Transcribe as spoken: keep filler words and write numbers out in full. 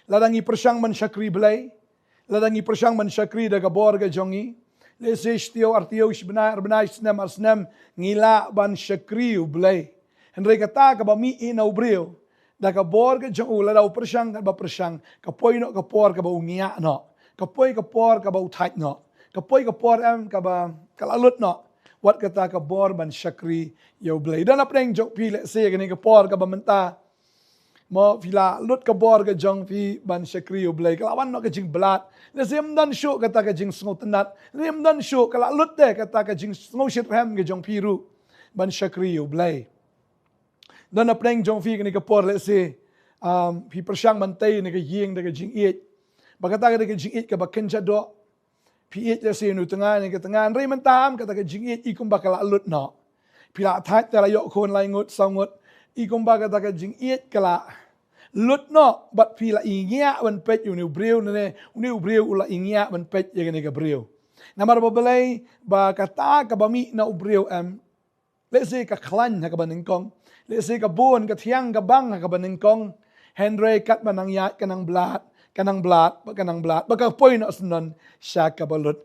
Lada ngi pyrshang ban shakri Blei, lada ngi pyrshang ban shakri da ka bor ka jong ngi, lehse shi taïew, ar taïew, shi bnai, ar bnai, shi snem, ar snem, ngi lah ban shakri U Blei. Hynrei kata kaba mih na u briew da ka bor ka jong u, lada u pyrshang katba pyrshang, ka poi noh ka por kaba u ngiah noh, ka poi ka por kaba u thait noh, ka poi ka por em kaba ka la lut noh wat kata ka bor ban shakri ïa U Blei. Don hapdeng jong phi lehse kane ka por kaba mynta, mo, phi la lut ka bor ka jong phi ban shakri U Blei, ka la wan noh ka jingblad. Lehse ym don shuh kata ka jingsngewtynnat, lehse ym don shuh, ka la lut de kata ka jingsngewshitrhem ka jong phi ruh ban shakri U Blei. Don hapdeng jong phi kane ka por lehse, um, phi pyrshang ban tei na ka ïing da ka jingïeit, ba kata ka dei ka jingïeit kaba kynja doh. Phi ïeit lehse ïa une u tnga ne ka tnga, hynrei mynta em kata ka jingïeit i kumba ka la lut noh. Phi la thait te la ïoh khun lai ngut, saw ngut, i kumba kata ka jingïeit ka la lut noh, bad phi la ïngiah ban peit ïa une u briew, ne une u briew u la ïngiah ban peit ïa kane ka briew. Namar ba balei? Ba kata kaba mih na u briew em, lehse ka khlaiñ ha kaba nyngkong, lehse ka bun ka thiang ka bang ha kaba nyngkong, hynrei katba nang ïaid ka nang blad, ka nang blad, ba ka nang blad, ba ka poi noh syndon sha kaba lut.